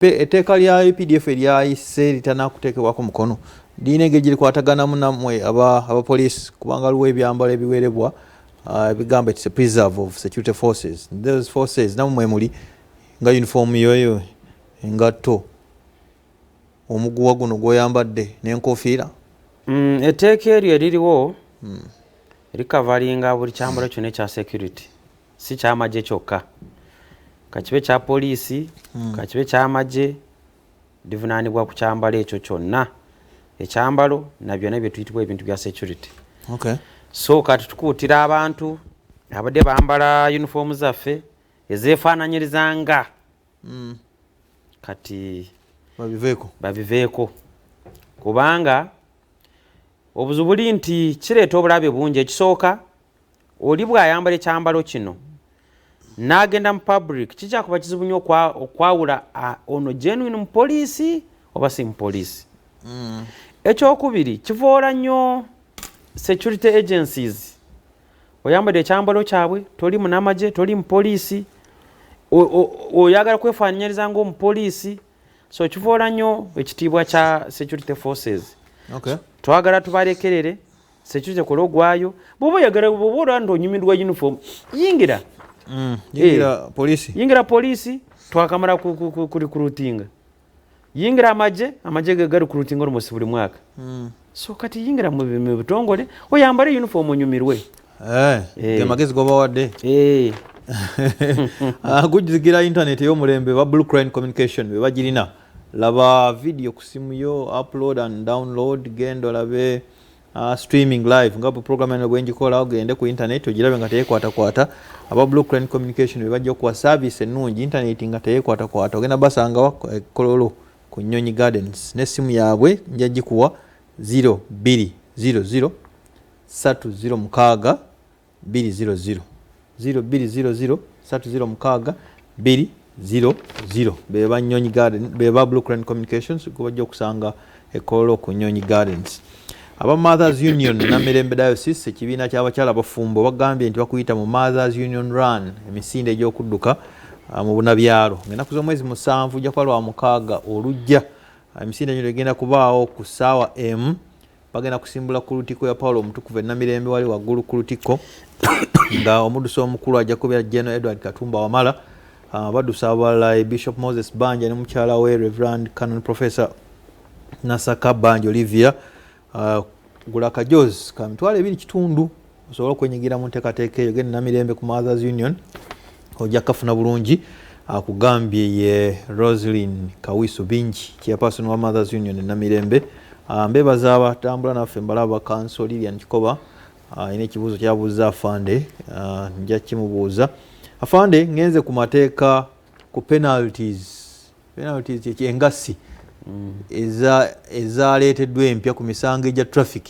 Etteeka lya UPDF eryayise litanakuteekebwako mukono lirina engeri gyerikwataganamu nammwe abapoliisi, kubanga waliwo ebyambalo ebiwerebwa ebigamba it's a preserve of security forces. Those forces nammwe muli nga uniform yoyo, engatto, omuguwa guno gwoyambadde n'enkofiira. Etteeka eryo eririwo licoveringa buli kyambalo kyonna ekya security, si kyamagye kyokka, kakibe kya poliisi, kakibe kyamagye, livunaanibwa ku kyambalo ekyo kyonna, ekyambalo na byonna byetuyitibwa ebintu bya security. So kati tukuutira abantu abadde bambala uniform zaffe ezeefaananyirizanga kati babiveeko. Babiveeko, kubanga obuzibu buli nti kireeta obulabe bungi. Ekisooka, oli bw'ayambala ekyambalo kino n'agenda mu public, kijja kuba kizibu nnyo okwawula ono genuine mupoliisi oba si mupoliisi. Ekyokubiri, kivoola nnyo security agencies. Oyambadde ekyambalo kyabwe, toli munamagye, toli mupoliisi, oyagala kwefaananyiriza ngaomupoliisi, so kivoola nnyo ekitiibwa kya security forces. Twagala tubalekerere security kola ogwayo. Bwoba oyagala, bwoba olaba nti onyumirwa uniform, yingira. Yingira poliisi. Yingira poliisi, twakamala ku recruitinga. Yingira amagye, amagye ge garecruitinga almost buli mwaka. So kati yingira mu bitongole, oyambale uniform, onyumirwe. Ge magezi gobawadde. Eh. Gujjukiira internet ey'omulembe ba Blue Crane Communication be bagirina. Laba video ku simu yo, upload and download, genda olabe streaming live nga bwe program eno bwengikola. Ogende ku internet ogirabe nga teyekwatakwata. Aba Blue Crane Communication be bajja okuwa service ennungi, internet nga teyekwatakwata. Ogenda basangawa? Kololo ku Nyonyi Gardens. N'essimu yaabwe nja gikuwa: 0200 306 200, 0200 306 200. Beba Nyonyi Garden, beba Blue Crane Communications, gubajja okusanga ekololo ku Nyonyi Gardens. Aba Mothers Union Namirembe Diocese, ekibiina ky'abakyala abafumbo, bagambye nti bakuyita mu Mothers Union Run, emisinde egy'okudduka mu bunabyalo, ng'ennaku z'omwezi 7, ojja kuba lwa mukaaga olujja. Emisinde gino egenda kubaawo ku ssaawa 1. Bagenda kusimbula ku lutikko ya Paulo Omutukuvu e Namirembe, wali waggulu ku lutikko, nga omuddusi omukulu ajja kubeera General Edward Katumba Wamala. Baddusa abalala Bishop Moses Banja ne mukyala we Reverend Canon Professor Nasaka Banja Olivia. Gula akajozi ka 25,000 osobole okwenyigira mu nteekateeka eyo. Genda Namirembe ku Mothers Union, ojja kafuna bulungi. Akugambye ye Roslin Kawisu Bingi, chairperson wa Mothers Union e Namirembe. Mbebaza abatambula naffe, mbalaba Kanso Lilian Kikoba alina ekibuuzo kyabuuza afande, nja kimubuuza. Afande, ngenze ku mateeka ku penalties. Penalties kyeki? Engassi ezaleeteddwa empya ku misango egya traffic.